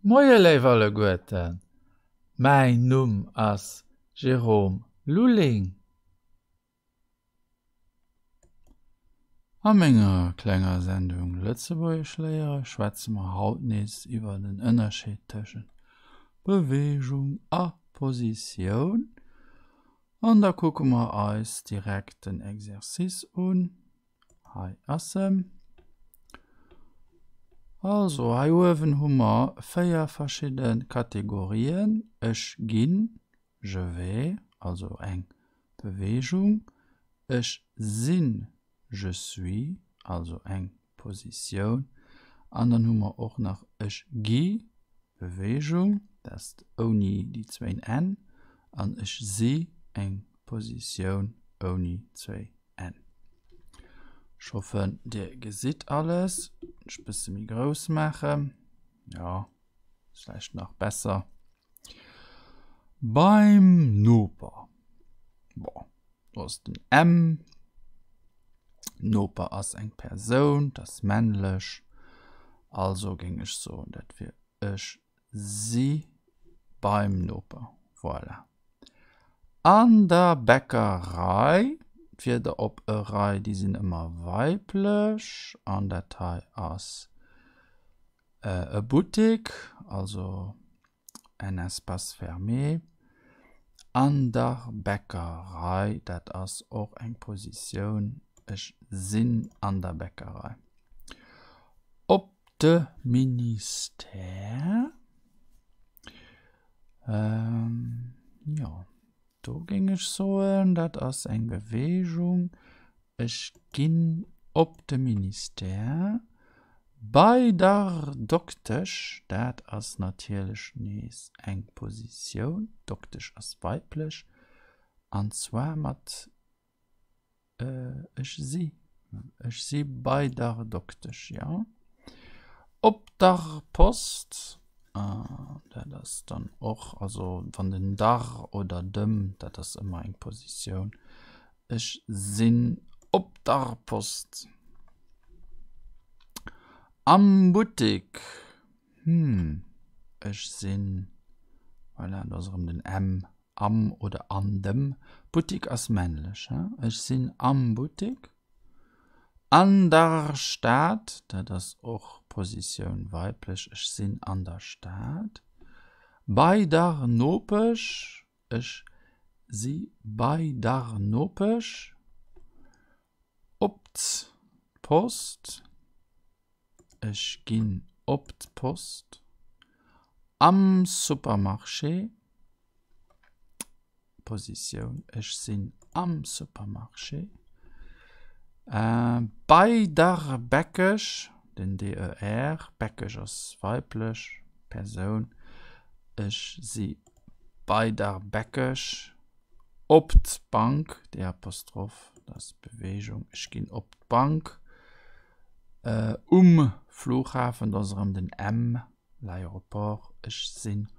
Moie léif alleguerten, mäin Numm ass Jérôme Lulling. A menger klenger Sendung Lëtzebuergesch léiere schwätze mer haut nees iwwer den Ënnerscheed tëschent Beweegung a Positioun. An da kucke mer eis direkt den Exercice un. Hei ass en. Also hei uewen hu mer 4 verschidde Kategorien. Ech ginn, je vais, also eng Beweegung. Ech sinn, je suis, also eng Positioun. An dann hu mer och nach ech gi, Beweegung, dat ass ouni déi zwéin n, an ech si, eng Positioun ouni zwéi n. Ech hoffen, Dir gesitt alles. Ech bësse méi grouss maachen. Jo, ass vläicht nach besser. Beim Noper. Bon, do ass den M. Noper ass eng Persoun, dat ass männlech. Also géing ech soen, dat wier ech si beim Noper. Voilà. An der Bäckerei, d'Wierder op erei, déi sinn ëmmer weiblech. An dat hei ass e Buttek, also en Espace fermé. An der Bäckerei, dat ass och eng Positioun, ech sinn an der Bäckerei. Op de Ministère, jo, do géing ech soen, dat ass eng Beweegung, Ech ginn op de Ministère, bei der Doktesch, dat ass natierlech nees eng Positioun, d'Doktesch ass weiblech, an zwar mat ech si, ech si bei der Doktesch, jo. Op der Post, dat ass dann och, also wann den der oder dem, dat ass ëmmer eng Positioun. Ech sinn op der Post. Am Buttek. Hm, ech sinn, voilà, do ass erëm den M, am oder an dem. Buttek ass männlech, he? Ech sinn am Buttek. An der Stad, dat ass och Positioun weiblech, ech sinn an der Stad. Bei der Nopesch, Ech si bei der Nopesch. Op d'Post. Ech ginn op d'Post. Am Supermarché. Positioun, Ech sinn am Supermarché. Bei der Bäckesch, den DER, Bäckesch ass weiblech Persoun. Ech si bei der Bäckesch op d'Bank, D Apostroph, dat ass d'Beweegung, ech ginn op d'Bank. Um Flughafen, do ass erëm den M, l'aéroport, ech sinn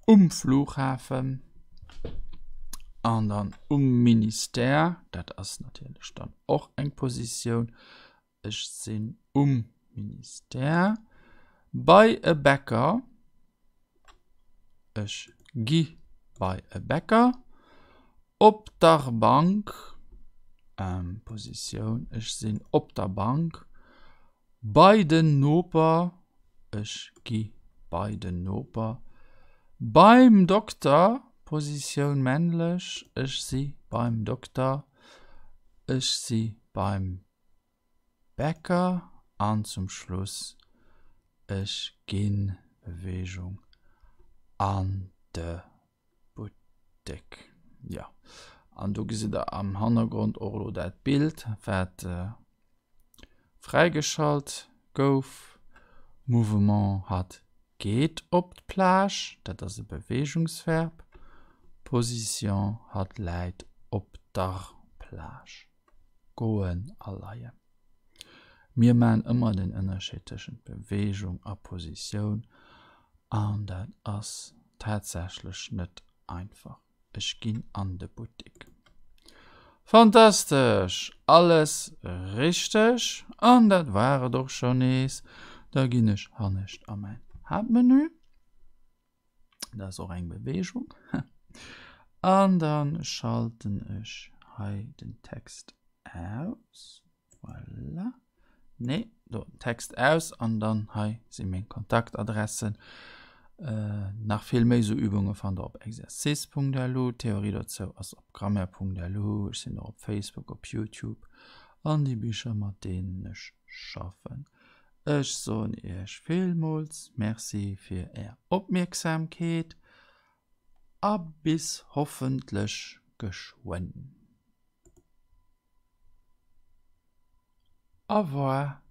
um Flughafen. An dann um Ministère, dat ass natierlech dann och eng Positioun, Ech sinn um Ministère. Bei e Bäcker. Ech gi bei e Bäcker. Op der Bank. Positioun, Ech sinn op der Bank. Bei den Noper. Ech gi bei den Noper. Beim Dokter. Positioun männlech, Ech si beim Dokter. Ech si beim Bäcker an zum Schluss ech ginn, Beweegung, an de Buttek. Jo, an do gesitt der am Hannergrond och elo dat Bild, wat fräigeschalt gouf. Mouvement, hatt geet op d'Plage, dat ass e Beweegungsverb. Position, hatt läit op der Plage. Goen a leien. Mir maan ëmmer den Ënnerscheed tëschent Beweegung a Positioun an dat ass tatsächlech net einfach. Ech ginn an de Buttik. Fantastesch! Alles richteg! An dat war et och scho nees. Da ginn ech hannescht a mäin Haaptmenü. Dat ass och eng Beweegung. An dann schalten ech hei den Text aus. Voilà. Nee, do den Text aus an dann hei si meng Kontaktadressen. Äh, nach vill méi sou Übunge fannt der op exercice.lu. D'Theorie dozou ass op grammaire.lu. Ech sinn och op Facebook, op YouTube an déi Bicher mat deenen ech schaffen. Ech soen iech villmools Merci fir är Opmierksamkeet a bis hoffentlech geschwënn. Au revoir.